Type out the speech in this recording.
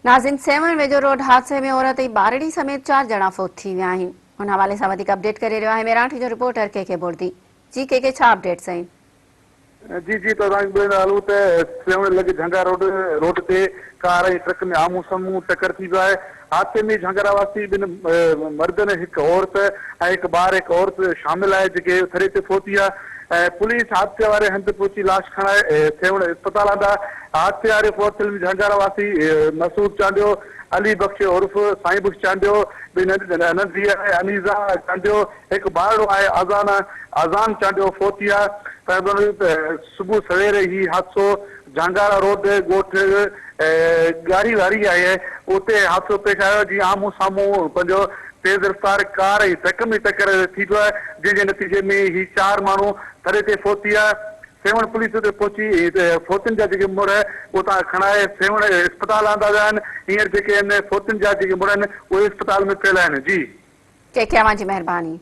ناظرين سيوهڻ ويجهو روڊ حادثي ۾ عورت ۽ ٻارڙي سميت چار ڄڻا فوت ٿي ويا آهن ان حوالي سان وڌيڪ اپڊيٽ ڪري رهيو آهي ميرانٺي جو رپورٽر ڪي ڪي بڙدي جي ڪي ڪي ڇا اپڊيٽس آهن. جي جي ته توهان کي ٻڌائيندا هلون ته سيوهڻ لڳ جهنگا روڊ روڊ تي ڪار ۽ ٽرڪ ۾ آمهون سامهون ٽڪر ٿي ويو آهي حادثي ۾ جهنگارا واسي ٻن مردن هڪ عورت ۽ هڪ ٻار هڪ عورت شامل آهي جيڪي ٿري تي فوت ٿي ويا پوليس حادثي واري هنڌ پهچي لاش کڻائي سيوهڻ اسپتال آندا. حادثي واري فوت ٿيل جهنگارا واسي مسعود چانڊيو، علي بخش عرف سائين بخش چانڊيو، ٻي ننڍي آهي انيزا چانڊيو، هڪ ٻارڙو آهي اذان اذان چانڊيو فوت ٿي ويا. صبح سوير هي حادثو جهنگارا روڊ ڳوٺ ڳاڙهي واري آهي اتي حادثو پيش آيو جيئن آمهون سامهون پنهنجو تيز رفتار ڪار ۽ ٽرڪ ۾ ٽڪر ٿي پيو آهي جنهن جي نتيجي ۾ هي چار ماڻهو ٿڏي تي فوت ٿي ويا. سيوهڻ پوليس اتي پهچي فوتين جا جيڪي مڙهه اتان کڻائي سيوهڻ اسپتال آندا ويا آهن هينئر جيڪي آهن فوتين جا جيڪي مڙهه آهن اهي اسپتال ۾ پيل آهن جي. ڪي ڪي اوهان جي مهرباني.